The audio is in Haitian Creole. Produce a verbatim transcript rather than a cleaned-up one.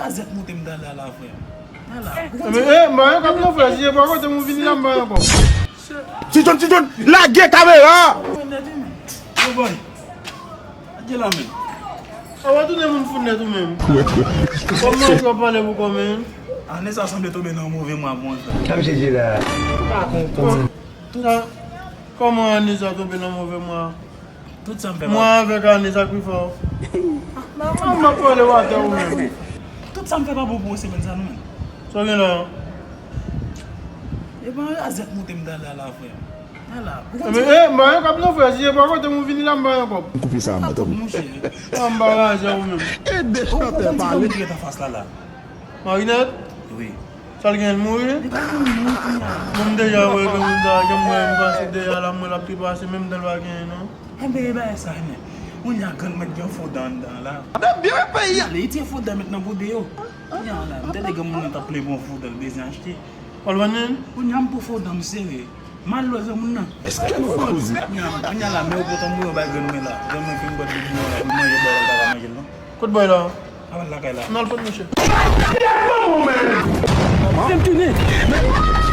Azèt moute m dal la, la, frè. Ala. Ebyen, eh, m pa yon kòb non, frè. Si se pa kote m vini la, m pa yon kòb. Ti John, Ti John, lage kamera! Mwen nèt wi, men. Yo, boy. Adye la, men. A, w a tounen moun fou nèt ou menm. Kòman w ap pale pou kò, men? Ane sa sanble tonbe nan move mwa, bon, frè. Sa misye di la? Tout sa, kòman ane sa tonbe nan move mwa? Tout sa m fè pa. Mwen avèk ane sa k pi fò. Nan, mwen, m ap pale w atè ou menm. Tout sa m fè pa bon pou ou semèn sa, non, men. Sa w gen la? E pa azèt moute m dal la, la, frè. Ala. Ebyen, eh, m pa yon kòb non, frè. Si se pa kote m vini la, m pa yon kòb. Koupe sa, mwen, tanpri. Monchè. A, m pa raze ou menm. Ede chantè pale. Ou konn ti fanm ki ret anfas la, la? Marinette? Wi. Sa l gen, l mouri? Li pa mouri non, kounye a. Bon, m deja wè granmoun sa, jan m wè m pase deja la, m wè l ap trepase, menm dan l pa genyen non. Enben, e bagay sa, men. Kounye a, grann mèt gen fo dan anndan la. Byen peyi a. Li tire fo dan mèt nan pou de yo. Kounye a la, m tande granmoun nan t ap plenyen pou yon fo dan l bezwen achte. W al vann li? Kounye a, m pou fo dan m sere. M al lwe granmoun nan. Èske nou koze? Kounye a, kounye a la, men yo pran tanbouyon bay grann mwen la. Grann mwen fin bwè dlo bouyon la, pou manje bò la, l pa ka manje l non. Kot bòy la? Avan lakay la. N al pot monchè. Se m tounen.